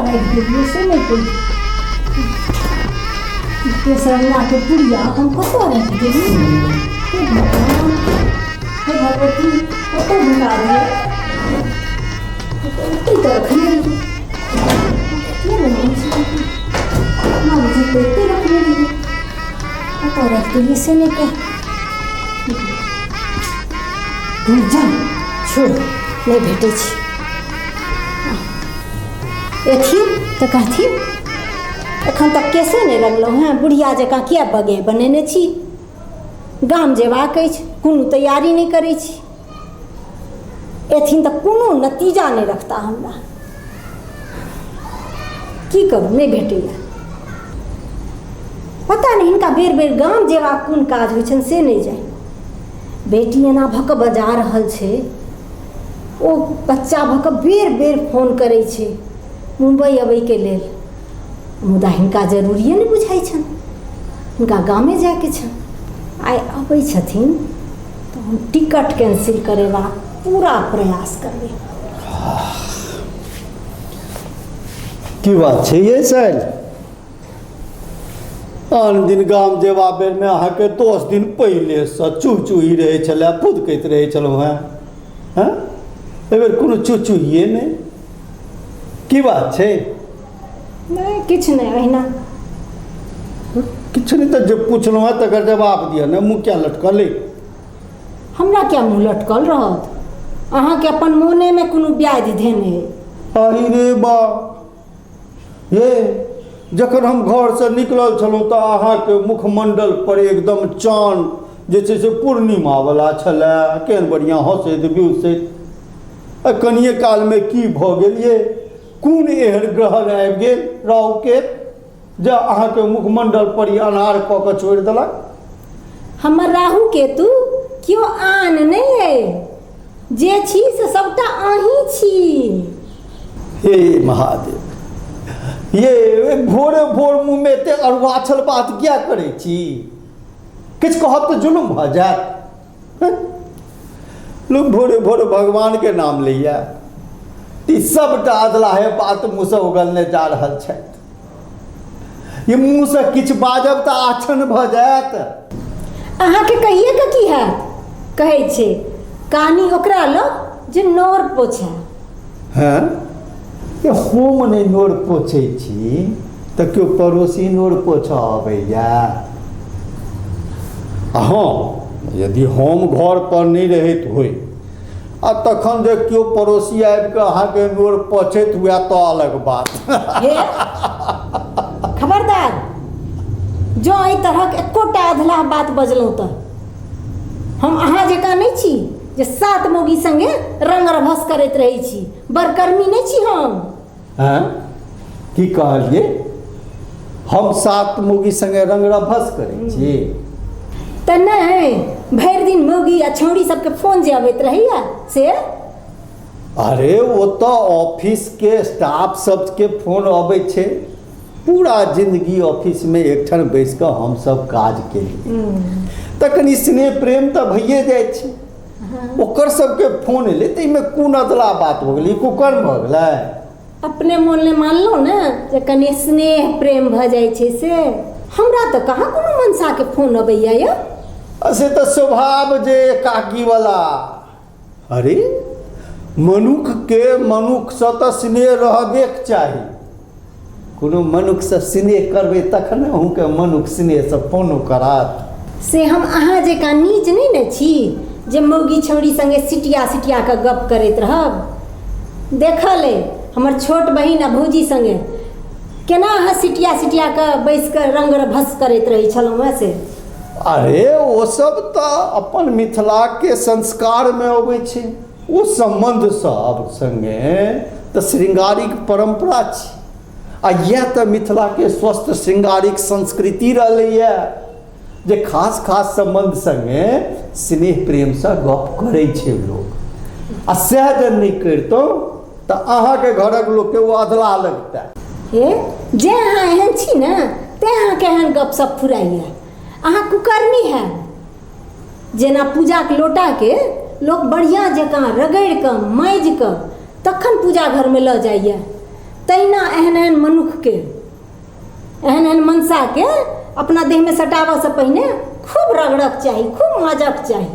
कतऽ राखि देलियै से नहि कहि केस रंगलाके पुड़िया हम कतऽ राखि देलियै? हे भगवान, हे भगवती, कतऽ भुला गेलै? ओतहि तऽ रखने रहियै। किया नहि छै? बाबूजी तऽ एतहि रखने रहियै, कतऽ राखि देलियै से नहि कहि। जा, छोड़, नहि भेटै छै। एथिन तऽ कहथिन, एखन तक केसे नहि रंगलहुँ हेँ, बुढ़िया जकाँ किया बगे बनेने छी? गाम जेबाक अछि, कोनो तैयारी नहि करै छी। एथिन तऽ कोनो नतीजा नहि रखता हमरा। की करू, नहि भेटैए। पता नहि हिनका बेर बेर गाम जेबाक कोन काज होइ छनि से नहि जानि। बेटी एना भऽ कऽ बजा रहल छै, ओ बच्चा भऽ कऽ बेर बेर फोन करै छै मुम्बई अबैके लेल, मुदा हिनका जरूरिए नहि बुझाइ छनि, हिनका गामे जायके छनि। आइ अबै छथिन तऽ हम टिकट कैंसिल करेबाक पूरा प्रयास करबै। की बात छै ये सर? आन दिन गाम जेबा बेरमे अहाँके 10 दिन पहिलेसँ चुहचुही रहै छलै, फुदकैत रहै छलहुँ हेँ। हँ, एहिबेर कोनो चुहचुहिए नहि, की बात छै? नहि, किछु नहि, ओहिना। किछु नहि तऽ जे पुछलहुँ हेँ तकर जवाब दिअ ने। मुँह किया लटकल अइ? हमरा क्या मुँह लटकल रहत? अहाँके अपन मोनेमे कोनो व्याधि धेने अइ। अरे रे बा, हे, जखन हम घरसँ निकलल छलहुँ तऽ अहाँके मुखमण्डल पर एकदम चान जे छै से पूर्णिमावला छलए, केहन बढ़िआँ हँसैत बिहुँसैत। आ कनिए कालमे की भऽ गेल ये? कोन एहन ग्रहण आबि गेल राहुके जे अहाँके मुखमण्डल पर ई अन्हार कऽ कऽ छोड़ि देलक? हमर राहु केतु केओ आन नहि अइ, जे छी से सबटा अहीं छी। हे महादेव, ये भोरे भोर मुँहमे एते अरुआछल बात किया करै छी? किछु कहब तऽ जुलुम भऽ जायत। हैं? लोक भोरे भोरे भगवानके नाम लैया, ई सबटा अदलाहे बात मुँहसँ उगलने जा रहल छथि। ई मुँहसँ किछु बाजब तऽ आछन भऽ जायत। अहाँके कहिए के की हैत? कहै छै कानी ओकरा लग जे नोर पोछै। हैं, ये हम नहि नोर पोछै छी तऽ केओ पड़ोसी नोर पोछऽ अबैया? आ हँ, यदि हम घर पर नहि रहैत होइ आ तखन जे केओ पड़ोसी आबि कऽ अहाँके नोर पोछैत हुए तऽ अलग बात। हे खबरदार, जँ एहि तरहक एकोटा अधलाह बात बजलहुँ तऽ हम अहाँ जकाँ नहि छी जे सात मौगी संगे रंग रभस करैत रहै छी। बड़कर्मी नहि छी हम। हैं, की कहलियै? हम सात मौगी संगे रंग रभस करै छी? तऽ नहि, भरि दिन मौगी आ छौड़ी सबके फोन जे अबैत रहैया से। अरे, ओ तऽ ऑफिसके स्टाफ सबके फोन अबै छै। पूरा जिंदगी ऑफिसमे एकठाम बैस कऽ हमसब काज केलियै तऽ कनि स्नेह प्रेम तऽ भइए जाइ छै। ओकर सबके फोन एलै तऽ एहिमे कोन अदला बात भऽ गेलै? ई कुकर्म भऽ गेलै? अपने मोन ने मानलहुँ ने जे कनि स्नेह प्रेम भऽ जाइ छै से। हमरा तऽ कहाँ कोनो मनसाके फोन अबैया यौ। आ से तऽ स्वभाव जे एकाकीवला। अरे, मनुखके मनुखसँ तऽ स्नेह रहबेके चाही। कोनो मनुखसँ स्नेह करबै तखन अहूँके मनुख स्नेहसँ फोनो करत। से हम अहाँ जकाँ नीच नहि ने छी जे मौगी छौड़ी संगे सिटिया सिटिया कऽ गप करैत रहब। देखल अइ हमर छोट बहिन आ भौजी संगे केना अहाँ सिटिया सिटिया कऽ बैस कऽ रंग रभस करैत रहै छलहुँ हेँ से। अरे, ओ सब तऽ अपन मिथिलाके संस्कारमे अबै छै। ओ सम्बन्ध सब सङ्गे तऽ श्रृंगारिक परम्परा छी आ इएह तऽ मिथिलाके स्वस्थ श्रृंगारिक संस्कृति रहलैए जे खास खास सम्बन्ध सङ्गे स्नेह प्रेमसँ गप करै छै लोक। आ सएह जब नहि करितहुँ तऽ अहाँके घरक लोकके ओ अधलाह लगतै। हे, जे अहाँ एहन छी ने तेँ अहाँके एहन गप सब फुराइए। अहाँ कुकर्मी हैब। जेना पूजाके लोटाके लोक बढ़िआँ जकाँ रगड़ि कऽ माजि कऽ तखन पूजा घरमे लऽ जाइए, तहिना एहन एहन मनुक्खके, एहन एहन मनसाके अपना देहमे सटाबऽसँ पहिने खूब रगड़क चाही, खूब माजक चाही।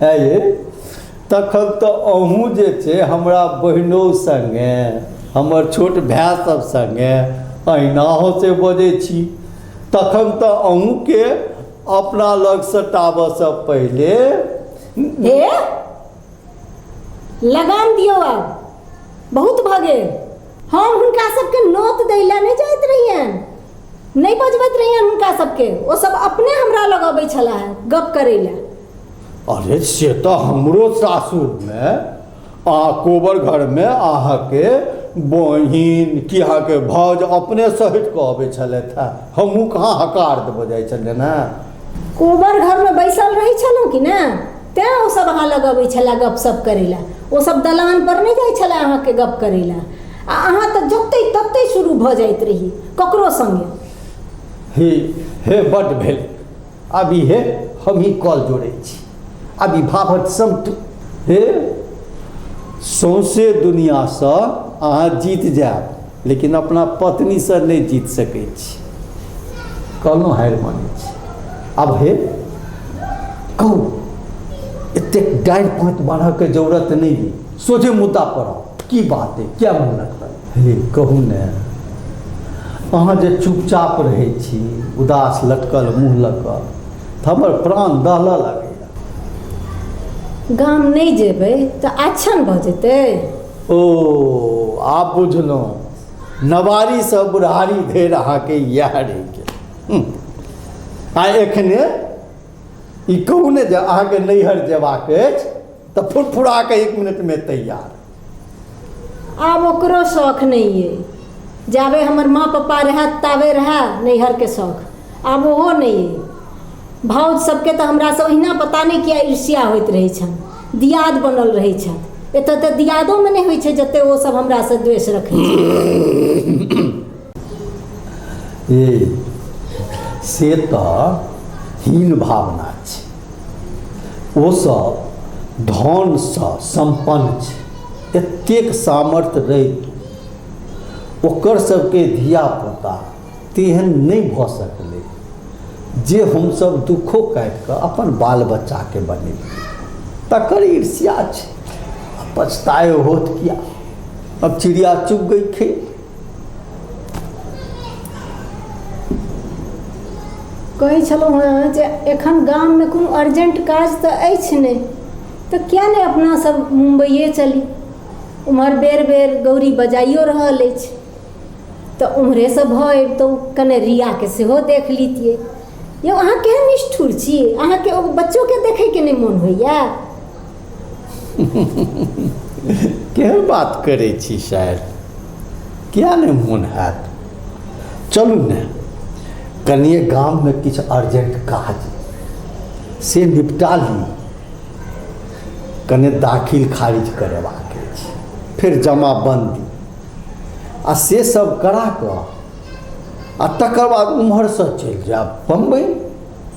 है ये, तखन तऽ अहूँ जे छै हमरा बहिनो सङ्गे, हमर छोट भाय सब सङ्गे अहिना हँसै बजै छी। तखन तऽ अहूँके अपना लग सटाबऽसँ पहिले हे लगाम दियौ, आब बहुत भऽ गेल। हम हुनका सबके नोत दै लए नहि जाइत रहियनि, नहि बजबैत रहियनि हुनका सबके, ओ सब अपने हमरा लग अबै छलाह गप करै लए। अरे से तऽ हमरो सासुरमे आ कोबर घरमे अहाँके बहिन कि अहाँके भाउज अपने सहटि कऽ अबै छलथि हेँ, हमहूँ कहाँ हकार देबऽ जाइ छलियनि हेँ। कोबर घरमे बैसल रहै छलहुँ कि ने, तेँ ओ सब अहाँ लग अबै छलाह गपशप करै लए। ओ सब दलान पर नहि जाइ छलाह अहाँके गप करै लए, आ अहाँ तऽ जतै ततै शुरू भऽ जाइत रही ककरो सङ्गे। हे हे बड्ड भेल, आब ई हे हमही कल जोड़ै छी, आब ई भाभट समटू। हे सौंसे दुनिआँसँ अहाँ जीत जायब, लेकिन अपना पत्नीसँ नहि जीत सकै छी। कहलहुँ हारि मानै छी। आब हे कहू, एतेक डारि पाँत बान्हऽके जरूरत नहि अइ, सोझे मुद्दा पर आउ, की बात अइ, किया मुँह लटकल? हे कहू ने, अहाँ जे चुपचाप रहै छी उदास लटकल मुँह लऽ कऽ, तऽ हमर प्राण दहलऽ लगैए। गाम नहि जेबै तऽ आछन भऽ जेतै? ओ आब बुझलहुँ, नवारीसँ बुढ़ारी धरि अहाँके इएह रहि गेल। आ एखने ई कहू ने जे अहाँके नैहर जेबाक अछि तऽ फुरफुरा कऽ 1 मिनटमे तैयार। आब ओकरो शौख नहि अइ। जाबे हमर माँ पप्पा रहए ताबे रहए नैहरके शौख, आब ओहो नहि अइ। भाउज सबके तऽ हमरासँ ओहिना पता नहि किया ईर्ष्या होइत रहै छनि, दियाद बनल रहै छथि। एतऽ तऽ दियादोमे नहि होइ छै जते ओ सब हमरासँ द्वेष रखै छै। ए से तऽ हीन भावना छै। ओ सब धनसँ सम्पन्न छै, एतेक सामर्थ्य रहितो ओकर सबके धियापुता तेहन नहि भऽ सकलै जे हमसब दुःखो काटिकऽ अपन बाल बच्चाके बनेलियै, तकर ईर्ष्या छै। पछताए होत किया, अब चिड़िया चुग गई खेत। कहै छलहुँ हेँ जे एखन गाममे कोनो अर्जेंट काज तऽ अछि नहि, तऽ किए नहि अपना सब मुम्बइए चली। ओम्हर बेर बेर गौरी बजाइयो रहल अछि, तऽ ओम्हरेसँ भऽ अबितहुँ, कने रियाके सेहो देख लितियै। यौ अहाँ केहन निष्ठुर छी, अहाँके ओ बच्चोके देखैके नहि मोन होइए? केहन बात करै छी साहेब, किया नहि मोन हैत? चलू ने, कनिए गाममे किछु अर्जेंट काज से निपटा ली, कने दाखिल खारिज करेबाक अछि, फेर जमाबंदी आ से सब करा कऽ आ तकर बाद उम्हरसँ चलि जायब बम्बई,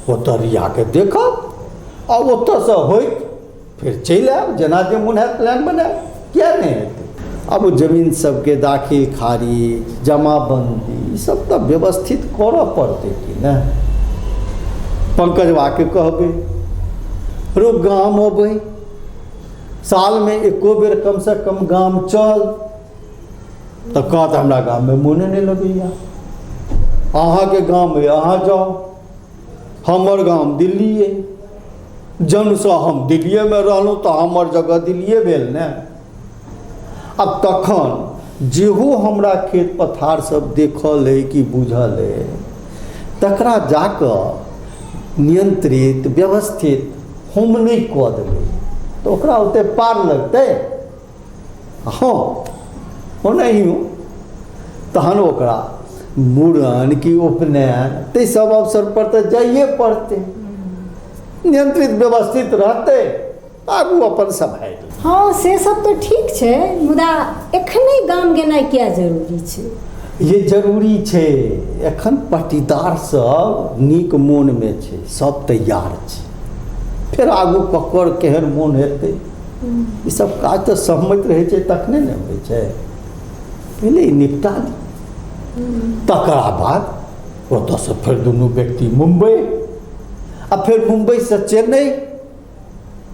ओतऽ रियाके देखब आ ओतऽसँ होइत फेर चलि आयब, जेना जे मोन हैत प्लान बनायब, किया नहि हेतै। आब ओ जमीन सबके दाखिल खारिज जमाबंदी ई सब तऽ व्यवस्थित करऽ पड़तै कि ने। पंकजबाके कहबै रो गाम अबै, सालमे एको बेर कमसँ कम गाम चल, तऽ कहत हमरा गाममे मोने नहि लगैया। अहाँके गाम अइ अहाँ जाउ, हमर गाम दिल्ली अइ, जन्मसँ हम दिल्लिएमे रहलहुँ तऽ हमर जगह दिल्लिए भेल ने। आब तखन जेहो हमरा खेत पथार सब देखल अइ कि बुझल अइ तकरा जाकऽ नियंत्रित व्यवस्थित हम नहि कऽ देबै तऽ ओकरा ओते पार लगतै? हँ, ओनाहियो तहन ओकरा मूड़न कि उपनयन ताहि सब अवसर पर तऽ जाइए पड़तै, नियंत्रित व्यवस्थित रहतै आगू अपन सम्हारि लेतै। हँ से सब तऽ ठीक छै, मुदा एखने गाम गेनाइ किया जरूरी छै? ये जरूरी छै, एखन पटीदार सब नीक मोनमे छै, सब तैयार छै, फेर आगू ककर केहन मोन हेतै। ई सब काज तऽ सहमति रहै छै तखने ने होइ छै। पहिले ई निपटा ली, तकरा बाद ओतऽसँ फेर दुनू व्यक्ति मुम्बई, आ फेर मुम्बईसँ चेन्नई।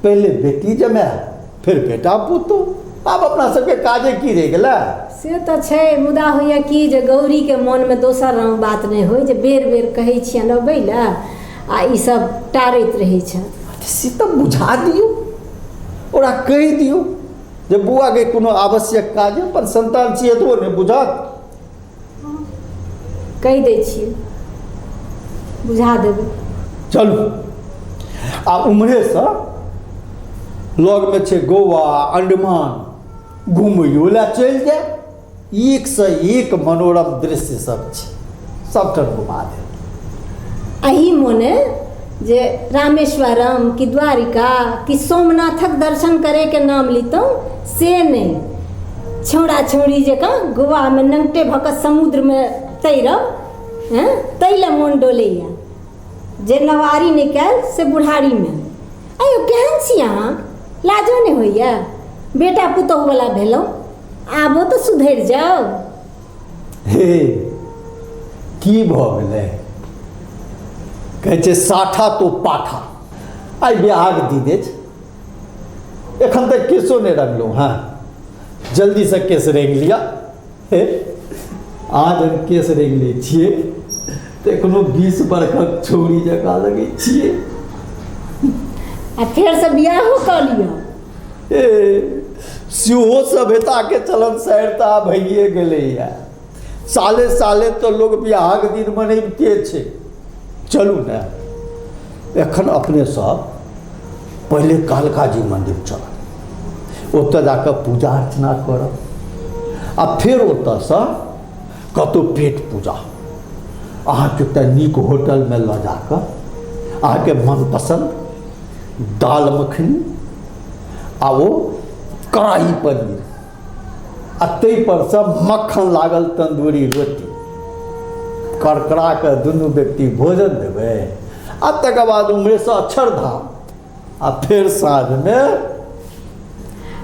पहिले बेटी जमाय, फेर बेटा पुतोह। आब अपना सबके काजे की रहि गेलै? से तऽ छै, मुदा होइए कि जे गौरीके मोनमे दोसर रङ्ग बात नहि होइ जे बेर बेर कहै छियनि अबै लए आ ई सब टारैत रहै छथि। से तऽ बुझा दियौ, ओकरा कहि दियौ जे बौआके कोनो आवश्यक काज अइ, अपन संतान छी, एतबो नहि बुझत? कहि दै छियै, बुझा देबै। चलू, आ उम्हरेसँ लगमे छै गोवा, अंडमान, घुमैयो लए चलि जाय। एकसँ एक मनोरम दृश्य सब छै, सबठाम घुमा देब। एही मोने जे रामेश्वरम कि द्वारिका कि सोमनाथक दर्शन करैके नाम लितहुँ, से नहि, छौड़ा छौड़ी जकाँ गोवामे नङ्गटे भऽ कऽ समुद्रमे तैरब, हँ, ताहि लए मोन डोलैए जे नवारी नहि कयल से बुढ़ारीमे। अयो, केहन छी अहाँ? लाजो नहि होइए? बेटा पुतोहुवला भेलहुँ, आबो तऽ सुधरि जाउ। हे, की भऽ गेलै? कहै छै साठा तो पाठा। आइ बियाहक दिन अछि, एखन तक केशो नहि रंगलहुँ। हँ, जल्दीसँ केश रंगि लिअ। हे, अहाँ जब केश रंगि लै छियै तऽ एखनो 20 बरखक छौड़ी जकाँ लगै छियै। आ फेरसँ बियाहो कऽ लिअ। हे, सेहो सभ्यताके चलन सैरता भइए गेलैए। साले साले तऽ लोक बियाहक दिन मनैबते छै। चलू ने, एखन अपने सब पहिले कालकाजी मन्दिर चलब, ओतऽ जाकऽ पूजा अर्चना करब आ फेर ओतऽसँ कतहु पेट पूजा, अहाँके एकटा नीक होटलमे लऽ जाकऽ अहाँके मनपसन्द दाल मखनी आ ओ कढ़ाही पनीर आ ताहिपरसँ मक्खन लागल तन्दूरी रोटी करकरा कऽ दुनू व्यक्ति भोजन देबै आ तकर बाद उम्हरेसँ अक्षरधाम आ फेर साँझमे।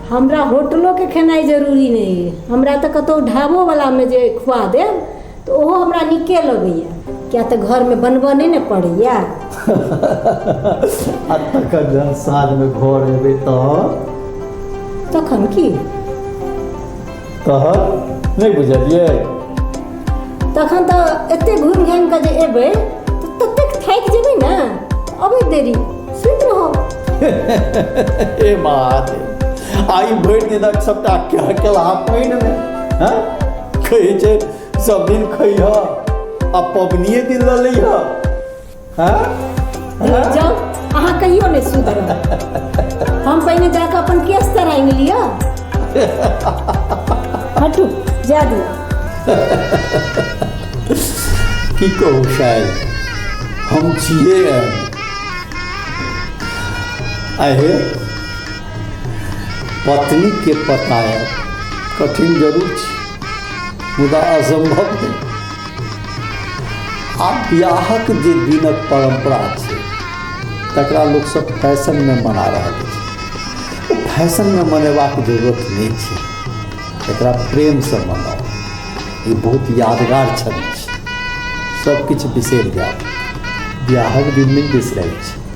हमरा होटलोके खेनाइ जरूरी नहि अइ, हमरा तऽ कतहु ढाबोवलामे जे खुआ देब तऽ ओहो हमरा नीके लगैए, किया तऽ घरमे बनबऽ नहि ने पड़ैए। आ तखन जहन साँझमे घर एबै तहन? तखन की? तहन नहि बुझलियै? तखन तऽ एते घुमि घामि कऽ जे एबै तऽ ततेक थाकि जेबै ने, अबैत देरी सुति रहब। हे महादेव, आइ भरि दिनक सबटा केलहा पानिमे। हँ, कहै छै सब दिन खैह आ पबनिए दिन लऽ लैह। हँ, जाउ, अहाँ कहियो नहि सुधरब। हम पहिने जाकऽ अपन केस तऽ रंगि लिअ। हटू, जा दियौ। की कहू, शायद हम छियै आहे। पत्नीके पतायब कठिन जरूर छै, मुदा असम्भव नहि। आ बियाहक जे दिनक परम्परा छै, तकरा लोकसभ फैशनमे मना रहल अछि। ओ फैशनमे मनेबाक जरूरत नहि छै, एकरा प्रेमसँ मनाउ। ई बहुत यादगार क्षण छै। सब किछु बिसरि जायब, बियाहक दिन नहि बिसराइ छै।